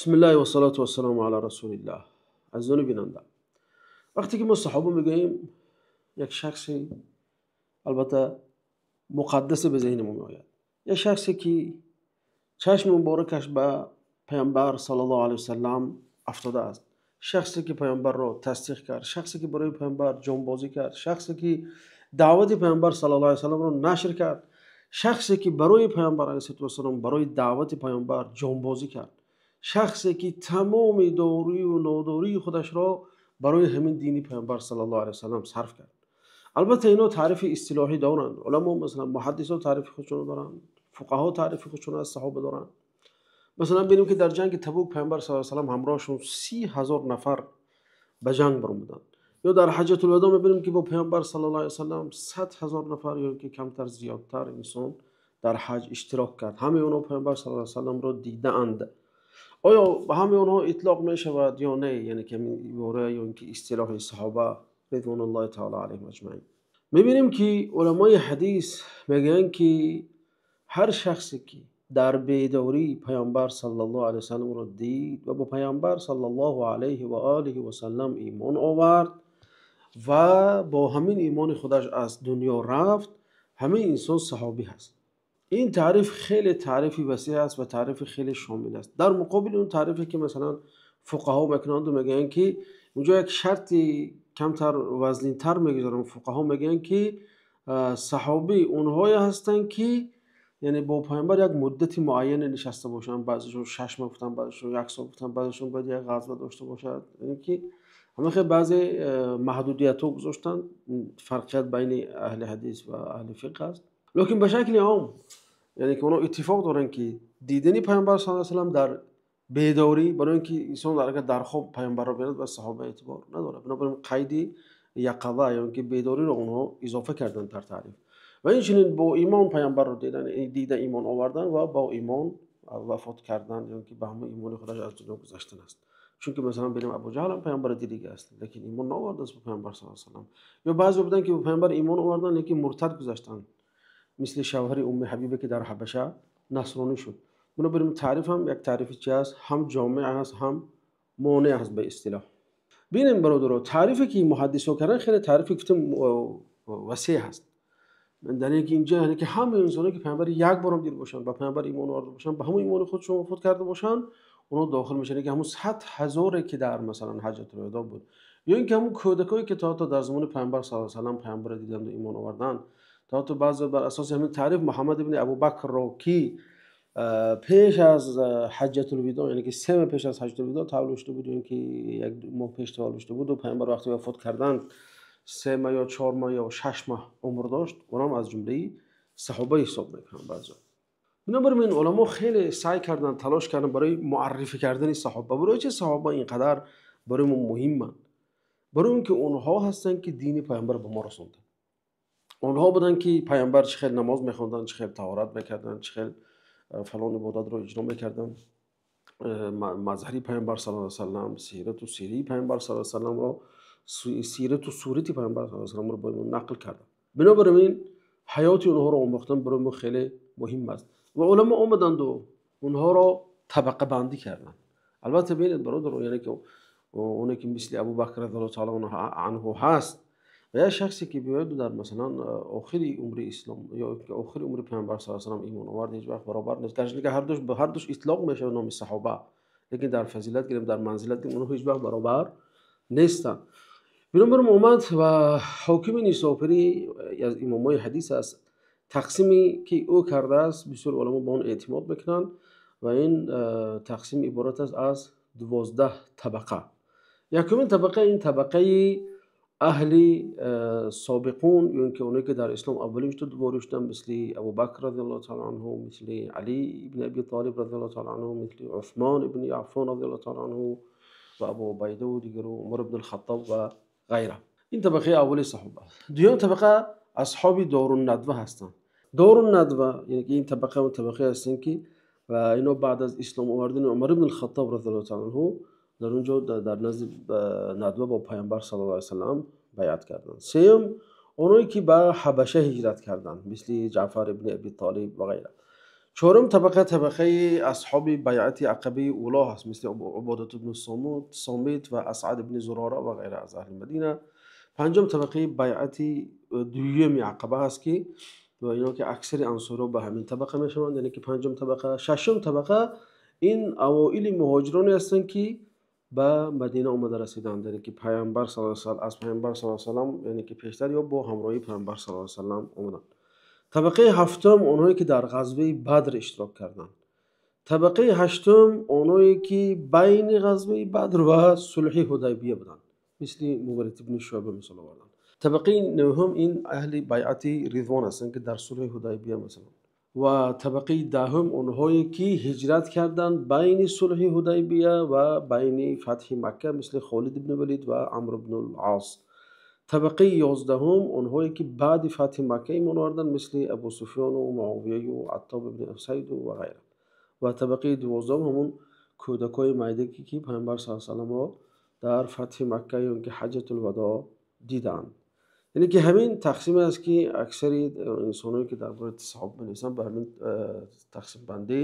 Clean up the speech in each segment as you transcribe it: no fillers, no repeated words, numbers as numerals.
Бисмиллаҳ вассалату вассаламу ала расулиллаҳ. Азизони бинанда, вақте ки мо саҳоба мегӯем, як шахсе албатта муқаддасе ба зеҳни мо меояд, як шахсе ки чашми муборакаш ба паёмбар саллаллоҳу алайҳи васаллам афтодааст, шахсе ки паёмбарро тасдиқ кард, шахсе ки барои паёмбар ҷонбозӣ кард, шахсе ки даъвати паёмбар саллаллоҳу алайҳи васалламро нашр кард, шахсе ки барои паёмбар алайҳиссалоту вассалом, барои даъвати паёмбар ҷонбозӣ кард, шахсе ки тамоми дорию нодории худашро барои ҳамин дини паёмбар саллаллоҳу алайҳи васаллам сарф кард. Албатта инҳо таърифи истилоҳӣ доранд. Уламо, масалан муҳаддисо таърифи худшонро доранд, фуқаҳо таърифи худшонро аз саҳоба доранд. Масалан бинем ки дар ҷанги Табук паёмбар саллаллоҳу алайҳи васаллам ҳамроҳашон 30,000 нафар ба ҷанг баромаданд. Ё дар ҳаҷҷатулвадо мебинем ки бо паёмбар саллаллоҳу алайҳи васаллам 100,000 нафар ё ки камтар зиёдтар инсон дар ҳаҷ иштирок кард. Ҳамаи онҳо паёмбар саллаллоҳу алайҳи васалламро дидаанд. Оё ба ҳамаи онҳо итлоқ мешавад ё не? Яъне ки ҳамин ибора ё ин ки истилоҳи саҳоба ризвонуллоҳи таоло алайҳим аҷмаин. Мебинем ки уламои ҳадис мегӯянд ки ҳар шахсе ки дар бедорӣ паёмбар саллаллоҳу алайҳи васалламро дид ва бо паёмбар саллаллоҳу алайҳи ва олиҳи васаллам имон овард ва бо ҳамин имони худаш аз дунё рафт, ҳамин инсон саҳобӣ ҳаст. Ин таъриф хеле таърифи васеъ аст ва таърифи хеле шомил аст. Дар муқобили он таърифе ки масалан фуқаҳо мекунанд, мегӯянд ки унҷо як шарти камтар вазнинтар мегузоранд. Фуқаҳо мегӯянд ки саҳобӣ онҳое ҳастанд ки яъне бо паёмбар як муддати муайяне нишаста бошанд. Баъзешон 6 моҳ гуфтанд, баъзешон 1 сол гуфтанд, баъзешон бояд як ғазва дошта бошад. Яъне ки ҳама хел баъзе маҳдудиятҳо гузоштанд. Фарқият байни аҳли ҳадис ва аҳли фиқҳ аст. Лекин ба шакли ом, яъне ки онҳо иттифоқ доранд ки дидани паёмбар саллаллоҳу алайҳи васаллам дар бедорӣ, барои ин ки инсон агар дар хоб паёмбарро бинад, ба саҳоба эътибор надорад. Бинобар ин қайди яқаза ё ин ки бедориро онҳо илова карданд дар таъриф. Ва инчунин бо имон паёмбарро дидан, дида имон овардан ва бо имон вафот кардан ё ин ки ба ҳамон имони худаш аз дунё гузаштан аст. Чунки масалан бинем Абу Ҷаҳл ҳам паёмбарро дидига аст, лекин имон наовардааст ба паёмбар саллаллоҳу алайҳи васаллам. Ё баъзе буданд ки ба паёмбар имон оварданд, лекин муртад гузаштанд, мисли шавҳари Умми Ҳабиба ки дар Ҳабаша насронӣ шуд. Бинобар ин таъриф ҳам як таърифи чи аст? Ҳам ҷомеъ аст, ҳам монеъ аст ба истилоҳ. Бинем бародаро, таърифе ки муҳаддисо карданд хеле таърифе гуфтем васеъ ҳаст. Дар ин ки инҷо яъне ки ҳамаи инсоне ки паёмбар як борам дида бошанд, ба паёмбар имон оварда бошанд, ба ҳамон имони худшон вафот карда бошанд, онҳо дохил мешаванд. Яъне ки ҳамон 100,000 ки дар масалан ҳаҷҷатулвадо буд, ё ин ки ҳамон кӯдакое ки то ҳатто дар замони паёмбар саллаллоҳу алайҳи васаллам паёмбарро диданд ва имон оварданд, то ҳатто баъзе бар асоси ҳамин таъриф Муҳаммад ибни Абубакрро ки пеш аз ҳаҷҷатулвидо, яъне ки 3 моҳ пеш аз ҳаҷҷатулвидо таваллуд шуда буд, ё ин ки 1 моҳ пеш таваллуд шуда буд ва паёмбар вақте вафот карданд 3 моҳ ё 4 моҳ ё 6 моҳ умр дошт, онам аз ҷумлаи саҳоба ҳисоб мекунанд баъзеҳо. Бинобар ин уламо хеле саъй карданд, талош карданд барои муаррифӣ кардани саҳоба. Барои чӣ саҳоба инқадар барои мо муҳиманд? Барои он ки онҳо ҳастанд ки дини паёмбар ба мо расонданд. Онҳо буданд ки паёмбар чӣ хел намоз мехонданд, чӣ хел таҳорат мекарданд, чӣ хел фалон ибодатро иҷро мекарданд. Мазҳари паёмбар саллаллоҳу алайҳи васаллам, сирату сирии паёмбар саллаллоҳу алайҳи васалламро, сирату сурати паёмбар саллаллоҳу алайҳи васалламро барои мо нақл карданд. Бинобар ин ҳаёти онҳоро омӯхтан барои мо хеле муҳим аст. Ва уламо омаданду онҳоро табақабандӣ карданд. Албатта бинед бародаро, яъне ки оне ки мисли Абубакр радиаллоҳу таоло анҳу ҳаст ва як шахсе ки биёяд дар масалан охири умри ислом ё охири умри паёмбар саллаллоҳу алайҳи васаллам имон овард, ҳеҷ вақт баробар нест. Гарчанде ки ба ҳар душ итлоқ мешавад номи саҳоба, лекин дар фазилат гирем, дар манзилат гирем, онҳо ҳеҷ вақт баробар нестанд. Бинобар ин омад ва ҳокими Нисопурӣ аз имомои ҳадис аст. Тақсиме ки ӯ кардааст бисёр уламо ба он эътимод мекунанд ва ин тақсим иборат аст аз 12 табақа. Якумин табақа ин табақаи аҳли собиқун, ё ин ки оное ки дар ислом аввалин шуд ворид шуданд, мисли Абубакр радиаллоҳу таоло анҳу, мисли Али ибни Аби Толиб радиаллоҳу таоло анҳу, мисли Усмон ибни Аффон радиаллоҳу таоло анҳу ва Абу Убайда ва дигару Умар ибни Хаттоб ва ғайра. Ин табақаи аввали саҳоба. Дуюм табақа асҳоби Доруннадва ҳастанд. Доруннадва, яъне ки ин табақа он табақае ҳастанд ки инҳо баъд аз ислом овардани Умар ибни Хаттоб радиаллоҳу таоло анҳу дар он ҷо дар назди надва бо паёмбар саллаллоҳу алайҳи васаллам байъат карданд. Сеюм, оное ки ба Ҳабаша ҳиҷрат карданд, мисли Ҷаъфар ибни Аби Толиб ва ғайра. Чорум табақа табақаи асҳоби байъати Ақабаи Уло ҳаст, мисли Убодат ибни Сомит ва Асъад ибни Зурора ва ғайра аз аҳли Мадина. Панҷум табақаи байъати дуюми Ақаба ҳаст, ки ино ки аксари ансориҳо ба ҳамин табақа мешаванд, яъне ки панҷум табақа. Шашум табақа ин авоили муҳоҷироне ҳастанд, ки ба Мадина омада расиданд, яъне ки Пайғамбар саллаллоҳу алайҳи васаллам аз Пайғамбар саллаллоҳу алайҳи васаллам, яъне ки пештар ё бо ҳамроҳии Пайғамбар саллаллоҳу алайҳи васаллам омаданд. Табақаи ҳафтум онҳое ки дар ғазваи Бадр иштирок карданд. Табақаи ҳаштум онҳое ки байни ғазваи Бадр ва сулҳи Ҳудайбия буданд, мисли Муғират ибни Шуъба мисол оварданд. Табақаи нӯҳум ин аҳли байъати Ризвон ҳастанд, ки дар сулҳи Ҳудайбия масалан. Ва табақаи даҳум онҳое ки ҳиҷрат карданд байни сулҳи Ҳудайбия ва байни фатҳи Макка, мисли Холид ибни Валид ва Амр ибни Ос. Табақаи 11 онҳое ки баъди фатҳи Макка имон оварданд, мисли Абу Суфёну Муовияю Аттоб ибни Сайду ва ғайра. Ва табақаи 12 ҳамон кӯдакҳои майдаке ки Пайғамбар саллаллоҳу алайҳи васалламро дар фатҳи Макка ё ки Ҳаҷатул Вадо диданд. Яъне ки ҳамин тақсиме аст, ки аксари инсоное ки дар бораи саҳоба менависанд ба ҳамин тақсимбандӣ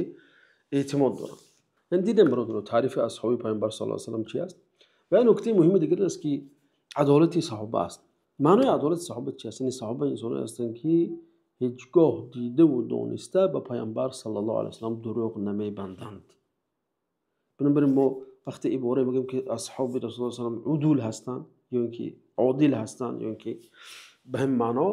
эътимод доранд. Яъне дидем, бародаро, таърифи асҳоби Пайғамбар саллаллоҳу алайҳи васаллам чи аст. Ва як нуктаи муҳими дигар аст, ки адолати саҳоба аст. Маънои адолати саҳоба чи аст? Яъне саҳоба инсоное ҳастанд, ки ҳеҷ гоҳ дидаву дониста ба Пайғамбар саллаллоҳу алайҳи васаллам дурӯғ намебанданд. Бинобар ин мо вақте ибора мегӯем, ки асҳоби Расулуллоҳ саллаллоҳу алайҳи васаллам удул ҳастанд, ё ин ки одил ҳастанд, ё ин ки ба ҳамин маъно,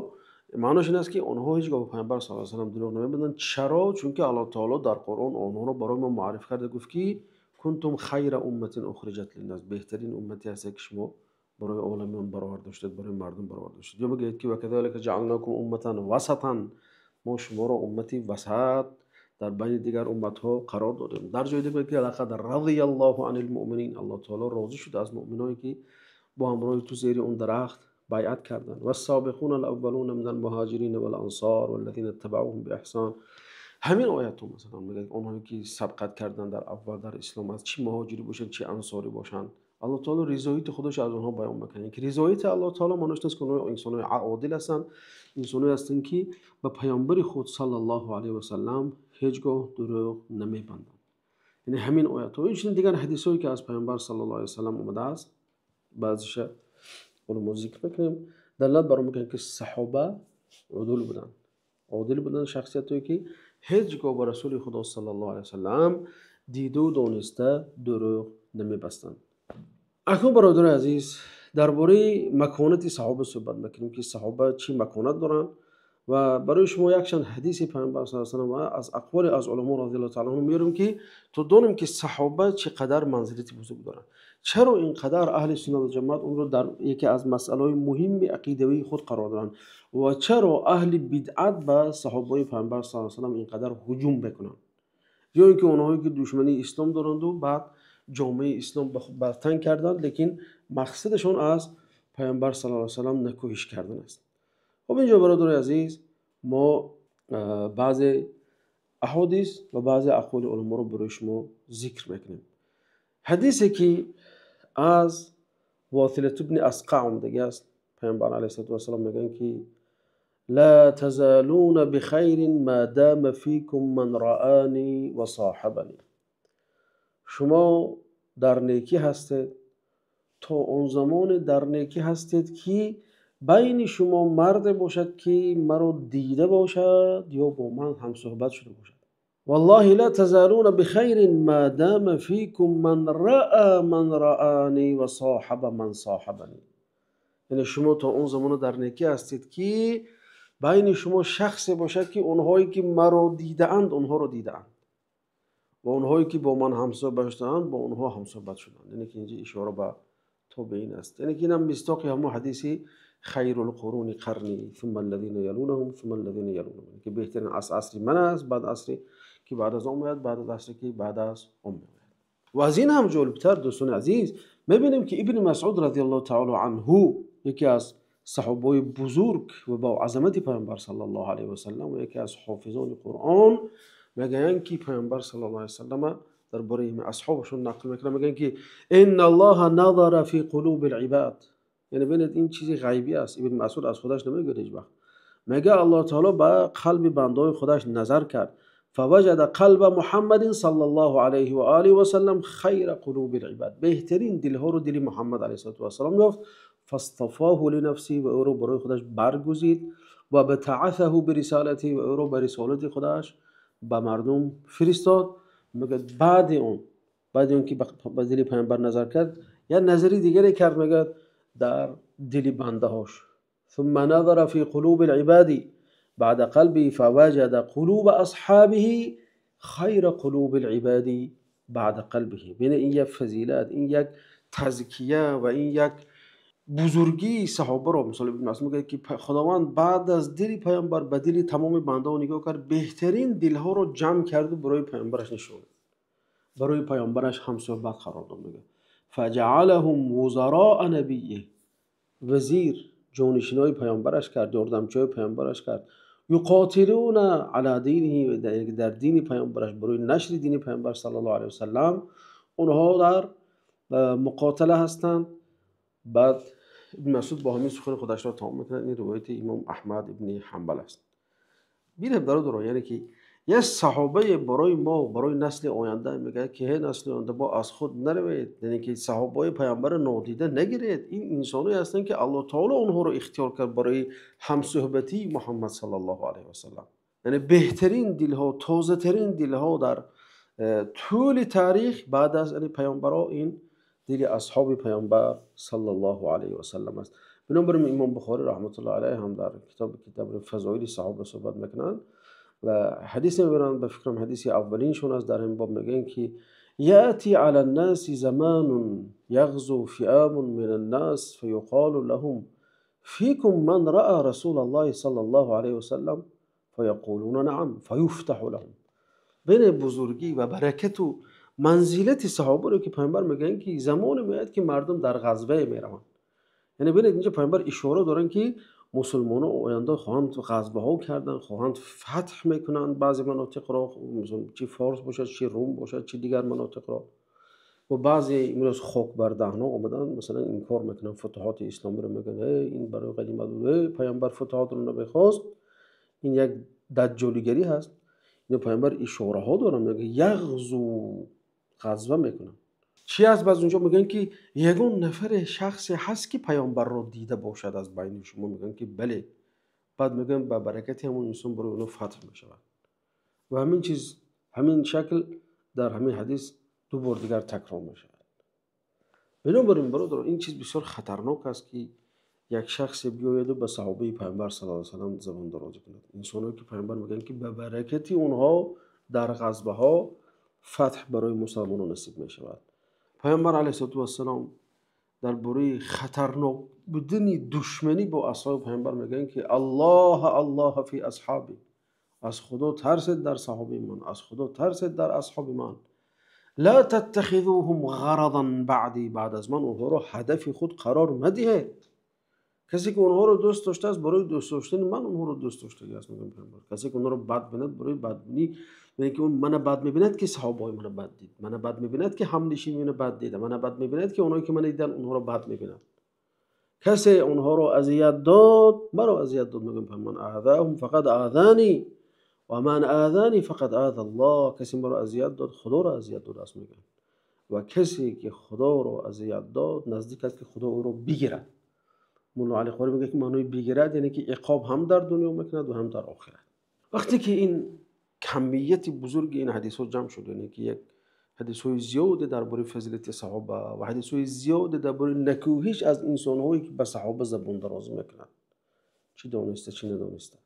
маънош ин аст, ки онҳо ҳеҷ гоҳ ба Пайғамбар саллаллоҳу алайҳи васаллам дурӯғ намебанданд. Чаро? Чунки Аллоҳ таоло дар Қуръон онҳоро барои мо муарриф карда, гуфт, ки кунтум хайра умматин ухриҷат линнас, беҳтарин уммате ҳастед, ки шумо барои оламиён бароварда шудед, барои мардум бароварда шудед. Ё мегӯяд, ки ва казалика ҷаалнакум умматан васатан, мо шуморо уммати васат дар байни дигар умматҳо қарор додем. Дар ҷои дигар мегӯяд, ки лақад разияллоҳу анил муъминин, Аллоҳ таоло розӣ шуд аз муъминое, ки бо ҳамроҳи ту зери он дарахт байъат карданд. Вассобиқуна алаввалуна минал муҳоҷирина вал ансор валлазина иттабауҳум биэҳсон. Ҳамин оятҳо масалан мегӯяд, онҳое ки сабқат карданд дар аввал дар ислом, аз чӣ муҳоҷирӣ бошанд, чӣ ансорӣ бошанд, Аллоҳ таоло ризояти худашро аз онҳо баён мекунад. Яъне ки ризояти Аллоҳ таоло маънош нест, ки онҳо инсонои одил ҳастанд, инсоное ҳастанд, ки ба Пайғамбари худ саллаллоҳу алайҳи васаллам ҳеҷ гоҳ дурӯғ намебанданд. Яъне ҳамин оятҳо, инчунин дигар ҳадисҳое, ки аз Пайғамбар саллаллоҳу алайҳи васаллам омадааст, баъзеша ҳоло мо зикр мекунем, далолат бар он мекунад, ки саҳоба удул буданд. Одил буданд шахсиятҳое, ки ҳеҷ гоҳ ба Расули Худо саллаллоҳу алайҳи васаллам диду дониста дурӯғ намебастанд. Акнун, бародарони азиз, дар бораи маконати саҳоба суҳбат мекунем, ки саҳоба чӣ маконат доранд, ва барои шумо якчанд ҳадиси Пайғамбар саллаллоҳу алайҳи васаллам ва аз ақволи аз уламо разияллоҳу таоло анҳум меорем, ки то донем, ки саҳоба чӣ қадар манзилати бузург доранд. Чаро ин қадар аҳли суннат ва ҷамоат онро дар яке аз масъалаҳои муҳими ақидавии худ қарор доранд ва чаро аҳли бидъат ба саҳобаи Пайғамбар саллаллоҳу алайҳи васаллам ин қадар ҳуҷум мекунанд, ё ин ки онҳое ки душмании ислом доранду баъд ҷомеаи ислом ба тан карданд, лекин мақсадашон аз Пайғамбар саллаллоҳу алайҳи васаллам накӯҳиш кардан аст. Инҷо, бародарони азиз, мо баъзе аҳодис ва баъзе ақволи уламоро барои шумо зикр мекунем. Ҳадисе ки аз Восилат ибни Асқа омадагӣ аст, Пайғамбар алайҳиссалоту вассалом мегӯянд, ки ла тазалуна бихайрин ма дама фикум ман раани ва соҳабани. Шумо дар некӣ ҳастед то он замоне дар некӣ ҳастед, ки байни шумо марде бошад, ки маро дида бошад ё бо ман ҳамсӯҳбат шуда бошад. Валлоҳи ла тазалуна бихайрин ма дама фикум ман раъа ман раани ва соҳаба ман соҳабани. Яъне шумо то он замона дар некӣ ҳастед, ки байни шумо шахсе бошад, ки онҳое ки маро дидаанд, онҳоро дидаанд, ва онҳое ки бо ман ҳамсӯҳбат шудаанд, бо онҳо ҳамсӯҳбат шуданд. Яъне ки инҷо ишора ба тобеин аст. Яъне ки инам мисдоқи ҳамон ҳадиси хайрул қуруни қарни сумма аллазина ялунаҳум сумма аллазина ялунаҳум, ки беҳтарин асри ман аст, баъд асре ки баъд аз он меояд, баъд аз асре ки баъд аз он меояд. Ва аз ин ҳам ҷолибтар, дӯстони азиз, мебинем, ки Ибни Масъуд разияллоҳу таоло анҳу, яке аз саҳобаҳои бузург ва бо азамати Пайғамбар саллаллоҳу алайҳи васаллам ва яке аз ҳофизони Қуръон, мегӯянд, ки Пайғамбар саллаллоҳу алайҳи васаллама дар бораи асҳобашон нақл мекунанд, мегӯянд, ки инна аллоҳа назара фи қулуби либад. Яъне бинед, ин чизи ғайбӣ аст, Ибни Масъуд аз худаш намегӯяд ҳеҷ вақт. Мегӯяд, Аллоҳ таоло ба қалби бандаҳои худаш назар кард. فوجد قلب محمد صلى الله عليه وآله وسلم خير قلوب العباد. بهترین دلها رو دل محمد علیه الصلاة والسلام یافت. فاصطفاه لنفسه و او رو برای خودش برگزید و بعثه برسالته و او رو به رسالت خودش به مردم فرستاد. میگه بعد اون که به دل پیامبر نظر کرد یا نظری دیگری کرد، میگه در دل بنده هاش. ثم نظر في قلوب العباد بعد قلبه فوجد قلوب اصحابه خیر قلوب العباد بعد قلبه. ببین این یک فضیلت، این یک تزکیه و این یک بزرگی صحابه رو. مثلا ابن مسعود میگه که خداوند بعد از دل پیامبر به دل تمام بنده ها نگاه کرد، بهترین دلها رو جمع کرد و برای پیامبرش نشون، برای پیامبرش هم صحبت قرار داد. میگه فجعلهم وزراء نبیه، وزیر جانشینای پیامبرش کرد، یاردمچای پیامبرش کرد. یقاتلون علی دینه، در دین پیامبرش، برای نشر دین پیامبر صلی الله علیه و سلم اونها در مقاتله هستند. بعد ابن مسعود با همین سخن خودش را تمام میکنه. این روایت امام احمد ابن حنبل است. بینه برادران، یعنی که یک صحابه برای ما، برای نسل آینده میگه که هی نسل آینده با از خود نروید، یعنی که صحابه پیامبر نادیده نگیرید. این انسانایی هستند که الله تعالی اونها رو اختیار کرد برای همصحبتی محمد صلی الله علیه و سلم. یعنی بهترین دلها، تازه ترین دلها در طول تاریخ بعد از پیامبرا این دل اصحاب پیامبر صلی الله علیه و سلم است. بنابراین امام بخاری رحمت الله علیه هم در کتاب فضایل صحابه صحبت میکنند و حدیث میبرند، به فکرم حدیث اولینشون است در این باب، میگن که یأتی علی الناس زمان یغزو فئام من الناس فیقال لهم فیکم من رأى رسول الله صلی الله علیه و سلم فیقولون نعم فیفتح لهم. بین بزرگی و برکت و منزلت صحابه رو که پیامبر میگن که زمان میاد که مردم در غزوه میروند. یعنی ببینید اینجا پیامبر اشاره دارن که مسلمان ها آینده خواهند غزوه ها کردن، خواهند فتح میکنند بعضی مناطق را، مثلا چی فارس باشد، چی روم باشد، چی دیگر مناطق را. و بعضی امروز خاک بر دهنا آمدن مثلا انکار میکنن فتوحات اسلامی رو، میگن این برای غنیمت بود، پیامبر فتوحات رو نمیخواست، این یک دجالیگری هست. این پیامبر اشاره ها دارن، میگه یغزو، غزوه میکنن. چی از بعض اونجا میگن که یگون نفر شخصی هست که پیامبر رو دیده باشد از بین شما، میگن که بله. بعد میگن به برکت همون انسان برای اونو فتح میشود. و همین چیز، همین شکل در همین حدیث دو بار دیگر تکرار میشود. بنابراین برادر این چیز بسیار خطرناک است که یک شخص بیاید و به صحابه پیامبر صلی الله علیه و سلم زبان درازی کند. انسانایی که پیامبر میگن که به برکت اونها در غزوه ها فتح برای مسلمانان نصیب میشود. پیامبر علیه الصلاة والسلام در باره خطرناک بودن دشمنی با اصحاب پیامبر میگن که الله الله فی اصحابی، از خدا ترسید در صحابه من، از خدا ترسید در اصحاب من. لا تتخذوهم غرضا بعدی، بعد از من اونها رو هدف خود قرار مدهید. کسی که اونها رو دوست داشته است برای دوست داشتن من اونها رو دوست داشته است، میگم پیامبر. کسی که اونها رو بد ببیند برای بدبینی، یعنی که اون منو بد میبیند که صحابه منو بد دید، منو بد میبیند که همنشین منو بد دید، منو بد میبیند که اونایی که منو دیدن اونها رو بد میبینند. کسی اونها رو اذیت داد مرا اذیت داد، میگم پیامبر اذاهم فقد اذانی و من اذانی فقد اذى الله. کسی مرا اذیت داد خدا رو اذیت داد است، میگم. و کسی که خدا رو اذیت داد نزدیک است که خدا او رو بگیرد. مولا علی قاری میگه که معنای بگیرد یعنی که عقاب هم در دنیا میکند و هم در آخرت. وقتی که این کمیت بزرگ این حدیث ها جمع شد، یعنی که یک حدیث های زیاد درباره فضیلت صحابه و حدیث های زیاد درباره نکوهش از انسان هایی که به صحابه زبان درازی میکنند، چی دانسته چی ندانسته،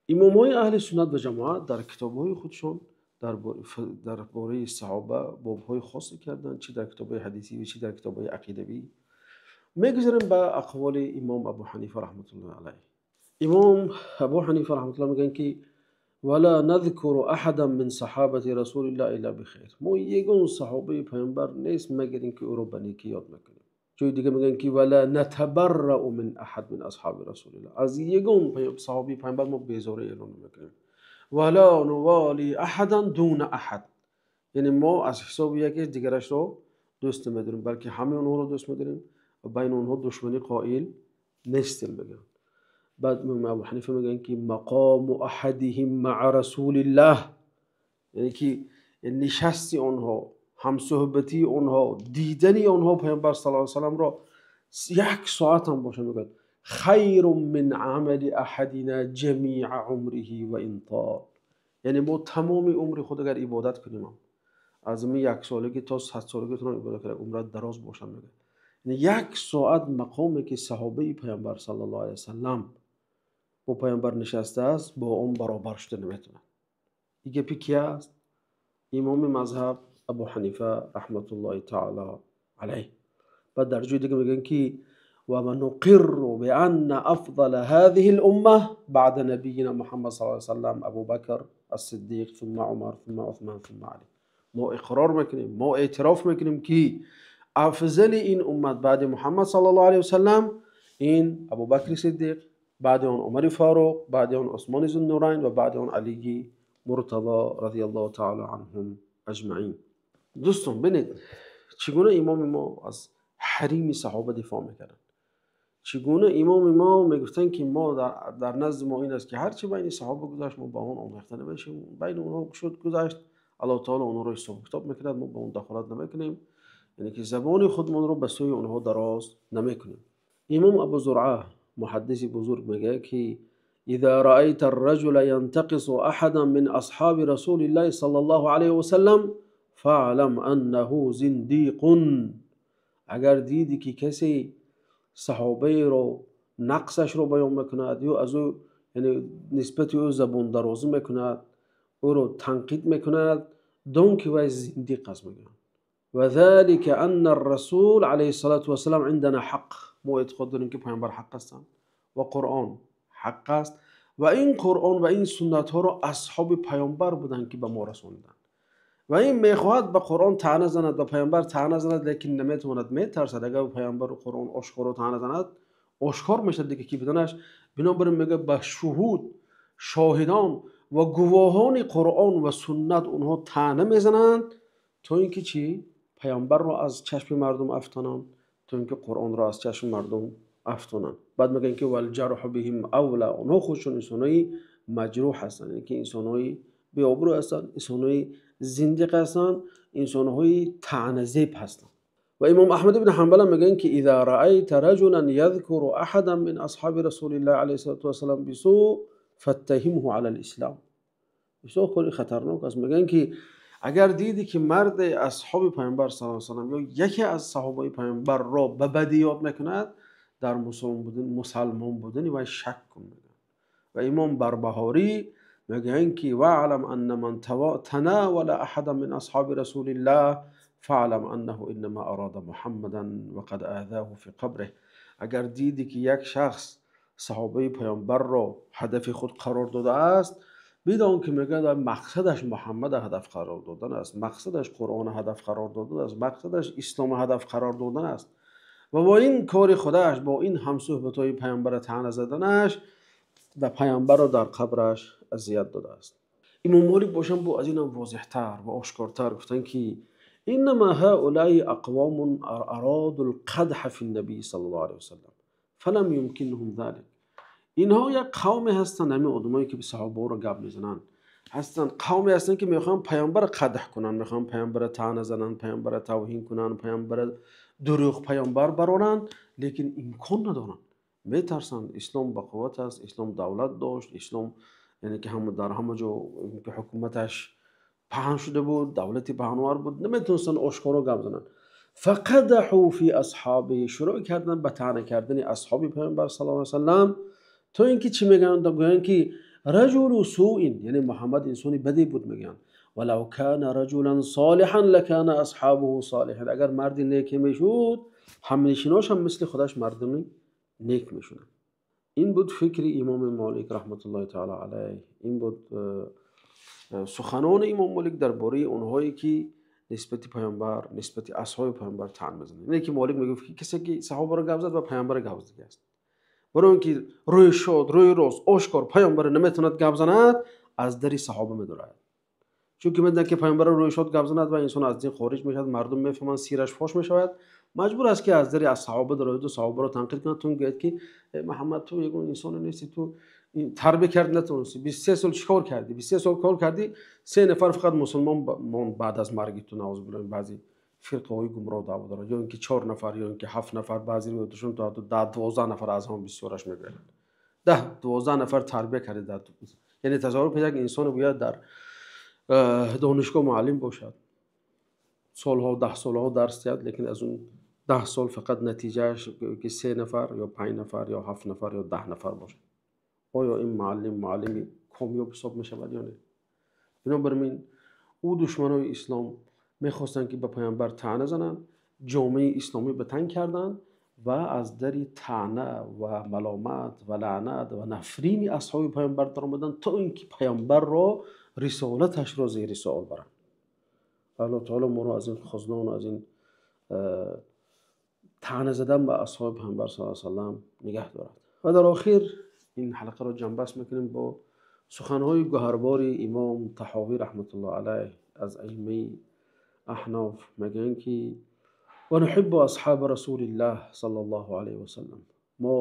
امام های اهل سنت و جماعت در کتاب های خودشون درباره صحابه باب های خاصی کردند، چی در کتاب های حدیثی و چی در کتاب های عقیدوی. میگذریم به اقوال امام ابو حنیفه رحمت الله علیه. امام ابو حنیفه رحمت الله میگن که ولا نذكر احدا من صحابه رسول الله الا بخیر. ما یگون صحابه پیامبر نیست مگر اینکه او رو به نیکی یاد میکنیم. جای دیگه میگن که ولا نتبرأ من احد من اصحاب رسول الله، از یگون صحابه پیامبر ما بیزاری اعلان میکنیم. ولا نوالی احدا دون احد، یعنی ما از حساب یکی دیگرش رو دوست نداریم، بلکه همه اونها رو دوست میداریم و بین اونها دشمنی قائل نیستیم. بگن Баъд имом Абу Ҳанифа мегӯянд, ки мақому аҳадиҳим маъа расулиллаҳ, яъне ки нишасти онҳо, ҳамсуҳбатии онҳо, дидани онҳо Паёмбар саллаллоҳу алайҳи васалламро як соат ҳам бошад, мегӯяд хайрун мин амали аҳадина ҷамиа умриҳи ва ин тол. Яъне мо тамоми умри худ агар ибодат кунем, аз ин як солагӣ то 100 солагӣ тон ибодат кунем, умрат дароз бошад, мегӯяд. Яъне як соат мақоме ки саҳобаи Паёмбар саллаллоҳу алайҳи васаллам бо Паёмбар нишастааст, бо он баробар шуда наметавонад. Ин гапи ки аст? Имоми мазҳаб Абу Ҳанифа раҳматуллоҳи таъало алайҳ. Баъд дар ҷои дига мегӯянд, ки ва нуқирру бианна афзала ҳазиҳил умма баъда набийина Муҳаммад саллаллоҳу алайҳи васаллам Абу Бакр ас-Сиддиқ сумма Умар сумма Усмон сумма Али. Мо иқрор мекунем, мо эътироф мекунем, ки афзали ин уммат баъди Муҳаммад саллаллоҳу алайҳи васаллам ин Абу Бакри Сиддиқ, баъди он Умари Фаруқ, баъди он Усмони Зуннурайн ва баъди он Алии Муртазо разияллоҳу таъало анҳум аҷмаин. Дӯстон, бинед чӣ гуна имоми мо аз ҳарими саҳоба дифоъ мекарданд. Чӣ гуна имоми мо мегуфтанд, ки мо дар назди мо ин аст, ки ҳарчи байни саҳоба гузашт, мо ба он омехта намешем, байни онҳо шуд гузашт, Аллоҳ таъоло онҳоро ҳисобу китоб мекунад, мо ба он дахолат намекунем, яъне ки забони худмонро ба сӯи онҳо дароз намекунем. Имом Абу Зуръа муҳаддиси бузург мегӯяд, ки إذا رأيت الرجل ينتقص أحدا من أصحاب رسول الله صلى الله عليه وسلم فاعلم أنه زنديق. агар дидӣ, ки касе саҳобаеро нақсашро баён мекунад ё аз ӯ, яъне нисбати ӯ забондарозӣ мекунад, ӯро танқид мекунад, дон ки вай зиндиқ аст, мегӯянд. وذلك أن الرسول عليه الصلاة والسلام عندنا حق. мо эътиқод дорем, ки Паёмбар ҳақ ҳастанд ва Қуръон ҳақ аст ва ин Қуръон ва ин суннатҳоро асҳоби Паёмбар буданд, ки ба мо расониданд. Ва ин мехоҳад ба Қуръон таъна занад, ба Паёмбар таъна занад, лекин наметавонад, метарсад. Агар Паёмбару Қуръон ошкоро таъна занад, ошкор мешавад дига ки буданаш. Бинобар ин мегӯяд, ба шуҳуд, шоҳидон ва гувоҳони Қуръон ва суннат онҳо таъна мезананд, то ин ки чӣ? Паёмбарро аз чашми мардум афтонанд, то ин ки Қуръонро аз чашми мардум афтонанд. Баъд мегӯянд, ки валҷарҳу биҳим авла. Онҳо худшон инсонои маҷрӯҳ ҳастанд, яъне ки инсонҳои беобрӯ ҳастанд, инсонҳои зиндиқ ҳастанд, инсонҳои таъназеб ҳастанд. Ва имом Аҳмад ибн Ҳанбал мегӯянд, ки إذا رأيت رجلا يذكر أحدا من أصحاب رسول الله عليه الصلاة والسلام بسوء فاتهمه على الإسلام. бисёр кори хатарнок аст. Мегӯянд, ки агар дидӣ, ки марде асҳоби Паёмбар саллаллоҳу алайҳи васаллам ё яке аз саҳобаи Паёмбарро ба бадӣ ёд мекунад, дар мусалмон будани вай шак кун, мегӯянд. Ва имом Барбаҳорӣ мегӯянд, ки واعلم أن من تناول أحدا من أصحاب رسول الله فاعلم أنه إنما أراد محمدا وقد آذاه في قبره. агар дидӣ, ки як шахс саҳобаи Паёмбарро ҳадафи худ қарор додааст, бидон, ки мегӯяд, мақсадаш Муҳаммада ҳадаф қарор додан аст, мақсадаш Қуръона ҳадаф қарор додан аст, мақсадаш ислома ҳадаф қарор додан аст ва бо ин кори худаш, бо ин ҳамсӯҳбатҳои Паёмбара таъна заданаш, ба Паёмбарро дар қабраш азият додааст. Имом Молик бошанд, бо аз инам возеҳтар ва ошкортар гуфтанд, ки إنما هؤلاء أقوام أرادوا القدح في النبي صلى الله عليه وسلم فلم يمكنهم ذلك. инҳо як қавме ҳастанд, ҳамин одамое ки саҳобаҳоро гап мезананд ҳастанд, қавме ҳастанд, ки мехоҳанд Паёмбара қадҳ кунанд, мехоҳанд Паёмбара таъна зананд, Паёмбара тавҳин кунанд, Паёмбара дурӯғ паёмбар бароранд, лекин имкон надоранд, метарсанд. Ислом ба қувват аст, ислом давлат дошт, ислом яъне ки дар ҳама ҷо ҳукуматаш паҳн шуда буд, давлати паҳнвар буд, наметавонистанд ошкоро гап зананд. فقدحوا في أصحابه, шурӯъ карданд ба таъна кардани асҳоби Паёмбар саллаллоҳу алайҳи васаллам, то ин ки чӣ мегӯянд? Гӯянд, ки رجل سوء, яъне Муҳаммад инсони баде буд, мегӯянд. ولو كان رجلا صالحا لكان أصحابه صالحين. агар марди неке мешуд, ҳамнишинош ҳам мисли худаш мардуми нек мешуданд. ин буд фикри имоми Молик раҳматуллоҳи таъало алайҳ. ин буд суханони имом Молик дар бораи онҳое, ки нисбати Паёмбар, нисбати асҳоби Паёмбар таън мезананд. Ине ки Молик мегуфт, ки касе ки саҳобаро гап зад, ба Паёмбара гап задагӣ аст. Барои он ки рӯи шод, рӯи рост, ошкор Паёмбара наметавонад гап занад, аз дари саҳоба медорад. Чунки медонад, ки паёмбарро рӯи шод гап занад ва инсон аз дин хориҷ мешавад, мардум мефаҳманд, сираш фош мешавад. Маҷбур аст, ки аз дари аз саҳоба дарояду саҳобаро танқид кунад. Ту гӯяд, ки Муҳаммад, ту ягон инсоне нести, ту тарбия кард натавонисти, 23 сол чӣ кор кардӣ? 23 сол кор кардӣ, се нафар фақат мусулмон монд баъд аз марги ту. Наъузу биллоҳ, баъзе фирқаҳои гумроҳ даъво дорад, ё ин ки чор нафар, ё ин ки ҳафт нафар, баъзе ривоятшон то 10-12 нафар, аз ҳама бисёраш мегӯянд 10-12 нафар тарбия карди дар. Яъне тасаввур кунед, як инсоне бояд дар донишгоҳ муаллим бошад, солҳо, 10 солҳо дарс диҳад, лекин аз он 10 сол фақат натиҷааш ки се нафар ё панҷ нафар ё ҳафт нафар ё 10 нафар бошад. Оё ин муаллим муаллими комёб ҳисоб мешавад ё не? Бинобар ин ӯ душманои ислом мехостанд, ки ба паёмбар таъна зананд, ҷомеаи исломӣ ба танг карданд ва аз дари таъна ва маломат ва лаънат ва нафрини асҳоби паёмбар даромаданд, то ин ки паёмбарро, рисолаташро зери суол баранд. Аллоҳ таоло моро аз ин хузлон, аз ин таъна задан ба асҳоби паёмбар с салам нигаҳ дорад. Ва дар охир ин ҳалқаро ҷамъбаст мекунем бо суханҳои гуҳарбори имом Таҳовӣ раҳматуллоҳ алайҳ, аз аиммаи аҳноф. Мегӯянд, ки ونحب أصحاب رسول الله صلى الله عليه وسلم. Мо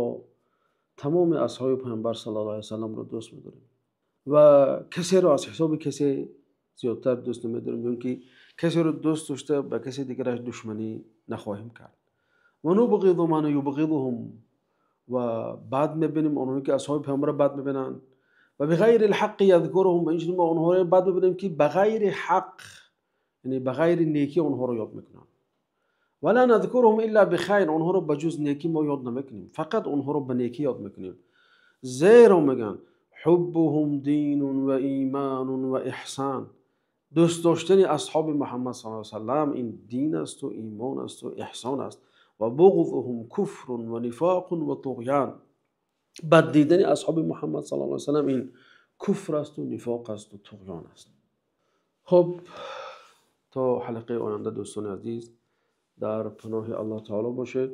тамоми асҳоби паёмбар саллаллоҳу алайҳи васалламро дӯст медорем ва касеро аз ҳисоби касе зиёдтар дӯст намедорем ё ки касеро дӯст дошта, ба касе дигараш душманӣ нахоҳем кард. ونبغض من يبغضهم. Ва бад мебинем онҳое, ки асҳоби паёмбарро бад мебинанд. وبغير الحق يذكرهم. Ва инчунин мо онҳоро бад мебинем, ки ба ғайри ҳақ, яъне ба ғайри некӣ онҳоро ёд мекунанд. ولا نذكرهم إلا بخير. Онҳоро ба ҷуз некӣ мо ёд намекунем, фақат онҳоро ба некӣ ёд мекунем, зеро мегӯянд: حبهم دين وإيمان وإحسان. Дӯст доштани асҳоби Муҳаммад с салам ин дин асту имон асту эҳсон аст. وبغضهم كفر ونفاق وطغيان. Бад дидани асҳоби Муҳаммад с салам ин куфр асту нифоқ асту туғён аст. Хуб, то ҳалқаи оянда, дӯстони азиз, дар паноҳи Аллоҳ таоло бошед.